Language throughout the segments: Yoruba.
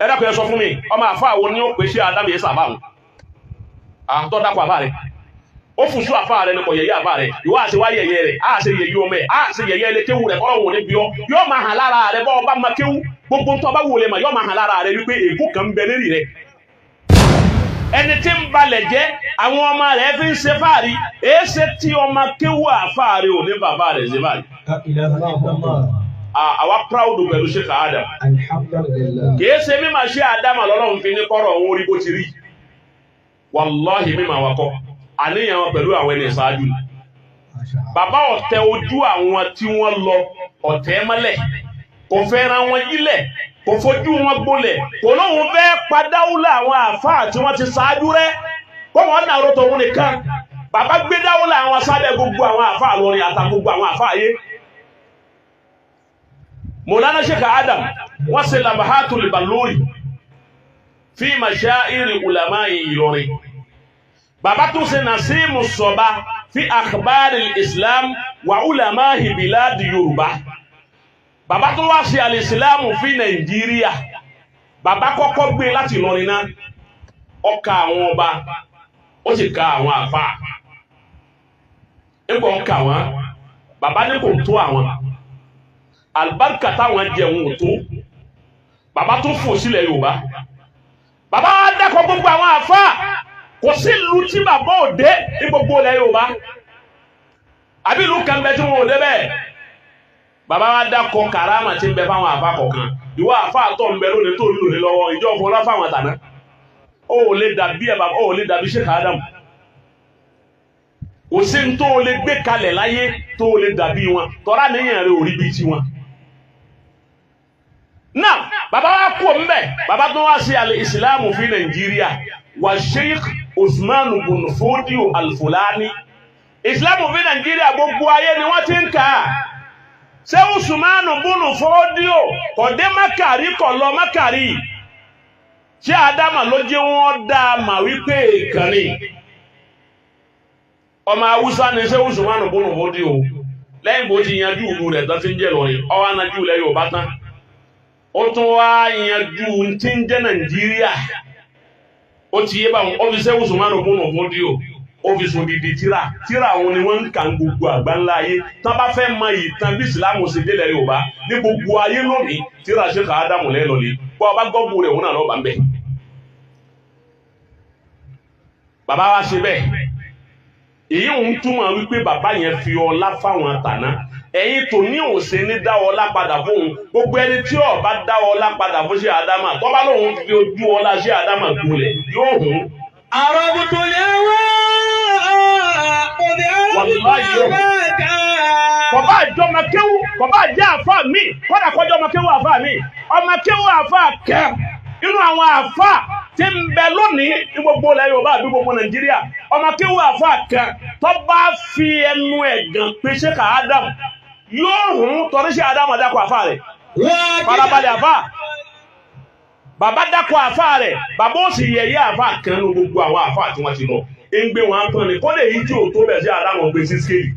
Ẹ dákun, ẹ sọ fún mi, ọmọ àfa wo ni ó pè ṣé Ádámù yẹn sábà wọn àtọ́ dákọ̀ àbá rẹ̀? Ó fùsù àfa rẹ̀ ní kò yẹ̀yẹ́ àfa rẹ̀. Ìwọ àṣẹ wá yẹ̀yẹ́ rẹ̀, á ṣe yẹ̀yẹ́ ọmọ ẹ̀, á ṣe yẹ̀yẹ́ ilé kéwù rẹ̀. Kọ́lọ́ wò ní bí ọ yóò máa hàn lára rẹ̀. Bọ́ ọba máa kéwù, gbogbo ntọ́ bá wò lè mà, yóò máa hàn lára rẹ̀ wípé ègún kan ń bẹ lérí rẹ̀. Ẹni tí ń balẹ̀ jẹ́, àwọn ọmọ rẹ̀ fi ń ṣe fáàrí. Èéṣe tí ọmọ kéwù àfa rẹ̀ ò ní bàbá rẹ̀ ṣe fáàrí? La ilaha illallah. Àwa proud pẹ̀lú Sheikh Adam. Alhamdulillah. Kìí ṣe mímọ̀ ṣe Ádámà lọ́lọ́run fi ní kọ́rọ̀ òun orí bó ti rí. Wàláhì, mímọ̀ wakọ́ àníyàn wọn pẹ̀lú àwọn ẹni ìṣáájú ni. Masha Allah. Bàbá ọ̀tẹ̀ ojú àwọn tí wọ́n lọ ọ̀tẹ̀ mọ́lẹ̀, kò fẹ́ràn wọn yílẹ̀, kò fojú wọn gbolẹ̀, kò lóun fẹ́ padáwúlà àwọn àfáà tí wọ́n ti ṣáájú rẹ́ kó wọ́n nàró tòun nìkan. Bàbá gbé dáwúlà àwọn sábẹ́ gbogbo àwọn àfáà lọrin àtà gbogbo àwọn àfáà yé. Mọ̀lánà Sheikh Adam, wọ́n ṣe Labahatul Balori fi mashairi ulama Ìlọrin. Bàbá tún ṣe Nasimu Sọba fi akhbari Islam wa ulama biladi Yorùbá. Bàbá tún wá ṣe alìsílámù fi Nàìjíríà. Bàbá kọ́kọ́ gbé láti Ìlọrin náà, ó ka àwọn ọba, ó sì ka àwọn àfáà nígbà ó ka wọn. Bàbá ní kò tó àwọn alibarika táwọn jẹun ò tó. Bàbá tún fò sílẹ̀ Yorùbá. Bàbá wa dákọ̀ gbogbo àwọn àfáà. Kò sí ìlú tí bàbá ò dé ní gbogbo ilẹ̀ Yorùbá, àbí ìlú kan bẹ tí wọn ò dé bẹ́ẹ̀. Bàbá wa dákọ̀ karama tí ń bẹ fáwọn àfáà kọ̀ọ̀kan. Ìwọ àfáà tó ń bẹ lónìí tó ń lò ní lọ́wọ́ ìjọ fọlá fáwọn tàná, ó ò lè dàbí ẹ̀. Bàbá ó ò lè dàbí Sheikh Adam. Kò sí ní tó o lè gbé kalẹ̀ láyé tó o lè dàbí wọn. Tọ́ra níyàn rẹ̀ ò rí bíi tiwọn. Náà bàbá wa kú mbẹ, bàbá tó wá sí alẹ́ ìsìlámù fi Nàìjíríà wa Sheikh Usman bun Fodio Al-Fulani. Ìsìlámù fi Nàìjíríà, gbogbo ayé ni wọ́n ti ń kà á. Ṣé Usman bun Fodio kò dé Mákàrí, kò lọ Mákàrí? Ṣé Ádámà ló jẹ́ wọ́n dá a mà wípé ìkànnì ọmọ Haúsá ni ṣé Usman bun Fodio? Lẹ́yìn bó ti yanjú ìlú rẹ̀ tán tí ń jẹ́ lọ́rin, ọwọ́ anájú ilẹ̀ Yorùbá tán, ó tún wá yanjú tí ń jẹ́ Nàìjíríà. Ó ti yé báwọn. Ó fi ṣé Usman bun Fodio, ó fi sùn dìdì tíra. Tíra àwọn ni wọ́n ń kà ń gbogbo àgbáńlá ayé. Tán bá fẹ́ mọ ìtàn bí ìsìlámù ṣe délẹ̀ Yorùbá ní gbogbo ayé lónìí, tíra Sheikh Ádámù lẹ́lọ́lẹ̀ bọ́ ọba gọ́gù rẹ̀, òun náà lọ́ba ń bẹ̀. Bàbá wa ṣe bẹ́ẹ̀. Èyí ń túmọ̀ wípé bàbá yẹn fi ọlá fáwọn tàná. Ẹ̀yin tó ní òsè ní dá ọlá padà fóun. Gbogbo ẹni tí ó bá dá ọlá padà fún ṣé Ádámà, tó bá lóun fi ojú ọlá ṣé Ádámà gbolẹ̀, yóò hùn. عرفت الهوى قد عرفت Wallahi yóò. هواك. Kọ̀bá àjọ ọmọ kéwú, kọ̀bá àjẹ́ àfa mi, kọ́dà kọjọ́ ọmọ kéwú àfa mi, ọmọ kéwú àfa kẹ́ inú àwọn àfa tí ń bẹ lónìí ní gbogbo ilẹ̀ Yorùbá àbí gbogbo Nàìjíríà, ọmọ kéwú àfa kẹ́ tó bá fi ẹnu ẹ̀ gàn pé Sheikh Adam, yóò hùn, torí ṣé Adam dákọ̀ àfa rẹ̀. Farabalẹ̀, àfa bàbá dákọ̀ àfa rẹ̀. Bàbá ó sì yẹ̀yẹ́ àfa kan nínú gbogbo àwọn àfa tí wọ́n ti lọ ń gbé wọn tán ni. Kọ́lé èyí tí ò tó bẹ̀ sí Adam gbé sí scale,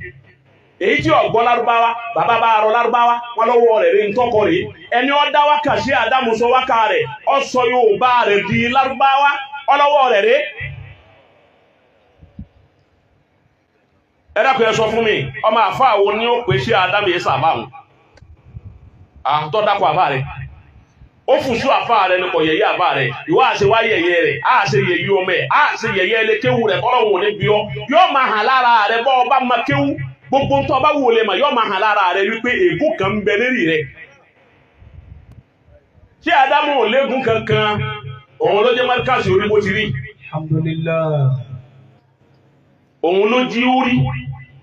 èyí tí ọ̀gbọ́n lárúbáwá, bàbá bá arọ lárúbáwá wọn lọ́wọ́ rẹ̀ rí ntọ́kọ rẹ̀. Ẹni ó dá wákà sí Ádámù sọ wákà rẹ̀, ó sọ Yorùbá rẹ̀ di lárúbáwá, ọlọ́wọ́ rẹ̀ rí. Ẹ dákun, ẹ sọ fún mi, ọmọ àfa wo ni ó pè sí Ádámù yẹn sábà wọn àtọ́ dákọ̀ àfa rẹ̀? Ó fùsù àfa rẹ̀ ní kò yẹ̀yẹ́ àfa rẹ̀. Ìwọ àṣẹ wá yẹ̀yẹ́ rẹ̀, á ṣe yẹ̀yẹ́ ọmọ ẹ̀, á ṣe yẹ̀yẹ́ ilé kéwù rẹ̀. Kọ́lọ́ wò ní bí ọ yóò máa hàn lára rẹ̀. Bọ́ ọba máa kéwù, gbogbo ntọ́ ọba wò lè mà, yóò máa hàn lára rẹ̀ wípé ègún kan ń bẹ lérí rẹ̀. Ṣé Ádámù ò léegun kankan? Òun ló jẹ́ márkàsì orí bó ti rí. Alhamdulillah. Òun ló jí orí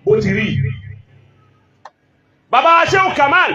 bó ti rí. Bàbá Shehu Kamal.